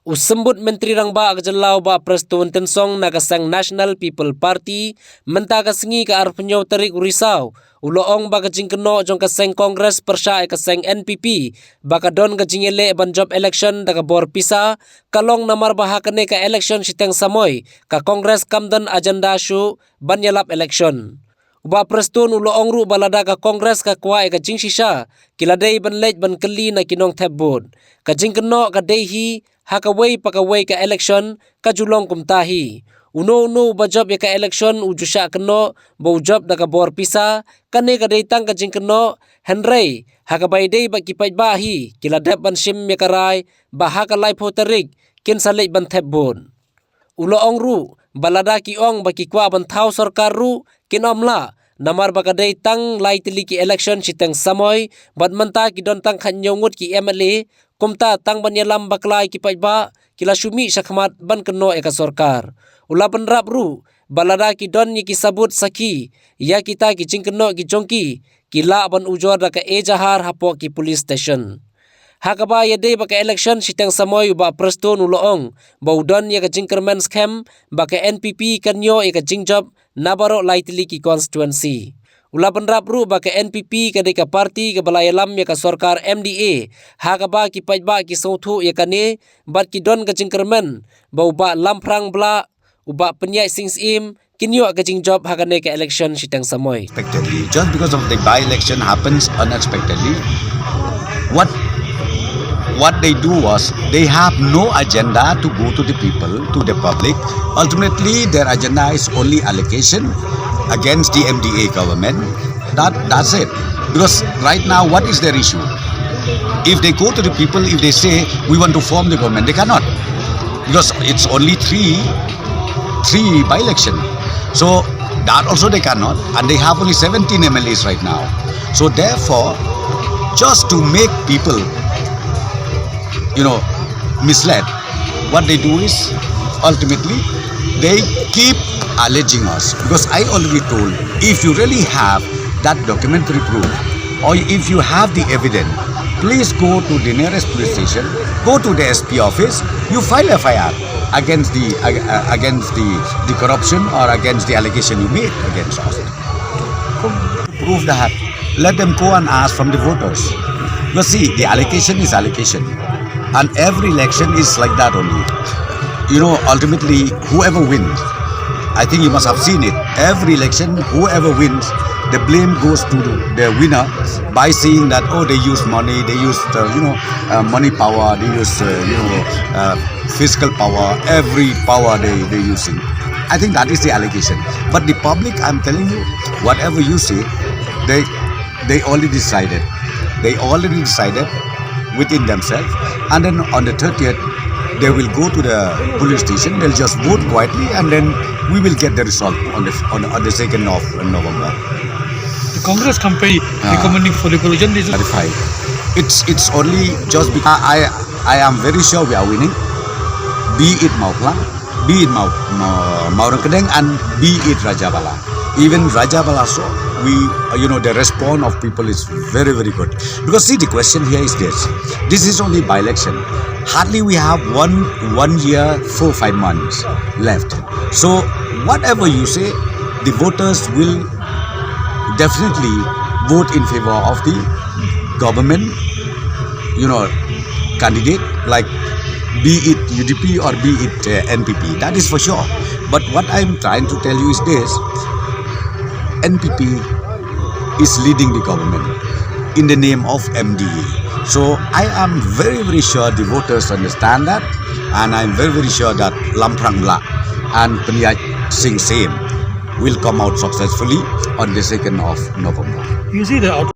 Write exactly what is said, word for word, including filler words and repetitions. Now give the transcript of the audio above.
U Symbud Myntri Rangbah ka jylla u Bah Prestone Tynsong na ka seng National People Party, mynta ka sngi ka arphew tarik u Risaw, u la ong ba ka jingkynnoh jong ka seng Congress pyrshah ïa ka seng N P P ba ka don ka jingïaleh ban jop election da ka bor pisa, ka long namar ba ha kane ka election shiteng samoi ka Congress kam don agenda shuh ban ïalap election. U Bah Prestone u la ong ruh ba lada ka Congress ka kwah ïa ka jingshisha, ki la dei ban leit ban kylli na ki nongthep vote. Ka jingkynnoh ka dei hi ha kawei pa kawei ka election, ka ju long kumta hi. Uno uno uba jop ïa ka election u ju shah kynnoh ba u jop da ka bor pisa, kane ka dei tang ka jingkynnoh, hynrei ha kaba ïadei bad ki paidbah hi, ki la dep ban shim ïa ka rai ba ha ka laiphew tarik kin sa leit ban thep vote. U la ong ruh ba lada ki ong ba ki kwah ban thaw sorkar ruh, kin ym lah, namar ba ka dei tang lai tylli ki election shiteng samoi, bad mynta ki don tang khathynñiew ngut ki M L A, kumta tang ban ïalam bakla ïa ki paidbah ki la shu mih shakhmat ban kynnoh ïa ka sorkar. U la bynrap ruh ba lada ki don ïa ki sabut sakhi ïa kita ki jingkynnoh ki jong ki, ki lah ban ujor da ka ejahar hapoh ki police station. Ha kaba ïadei bad ka election shiteng samoi, u Bah Prestone u la ong ba u don ïa ka jingkyrmen skhem ba ka N P P kan ïoh ïa ka jingjop na baroh lai tylli ki constituency. U la bynrap ruh ba ka N P P ka dei ka party kaba la ïalam ïa ka sorkar M D A, ha kaba ki paidbah ki sngewthuh ïa kane, bad ki don ka jingkyrmen ba u Bah Lamphrang Blah, u Bah Pynïaid Sing Syiem kin ïoh ka jingjop ha kane ka election shiteng samoi. Unexpectedly, just because of the by-election happens unexpectedly. What what they do was, they have no agenda to go to the people, to the public. Ultimately, their agenda is only allegation against the M D A government. That that's it. Because right now, what is their issue? If they go to the people, if they say we want to form the government, they cannot, because it's only three three by-election. So that also they cannot, and they have only seventeen M L As right now. So therefore, just to make people, you know, misled, what they do is, ultimately, they keep alleging us. Because I already told, if you really have that documentary proof, or if you have the evidence, please go to the nearest police station, go to the S P office, you file F I R against the uh, uh, against the the corruption or against the allegation you made against us. Prove that. Let them go and ask from the voters. Because see, the allegation is allegation, and every election is like that only. You know, ultimately, whoever wins, I think you must have seen it. Every election, whoever wins, the blame goes to the winner by saying that, oh, they used money, they used uh, you know uh, money power, they used uh, you know uh, fiscal power, every power they they using. I think that is the allegation. But the public, I'm telling you, whatever you say, they they already decided. They already decided within themselves, and then on the thirtieth, they will go to the polling station. They'll just vote quietly, and then we will get the result on the on, on the second of November. The Congress campaign Ah. recommending for revolution is Clarify. It's it's only just because I I am very sure we are winning. Be it Mawphlang, be it Maw Maw Mawryngkneng, and be it Rajabala. Even Rajabala, so we uh, you know the response of people is very very good. Because see, the question here is this: this is only by-election. Hardly we have one one year, four five months left. So whatever you say, the voters will definitely vote in favor of the government, you know, candidate, like be it U D P or be it uh, N P P. That is for sure. But what I'm trying to tell you is this: N P P is leading the government in the name of M D A. So I am very very sure the voters understand that, and I'm very very sure that Lamphrang Blah and Pynïaid Sing Syiem will come out successfully on the second of November. You see the out-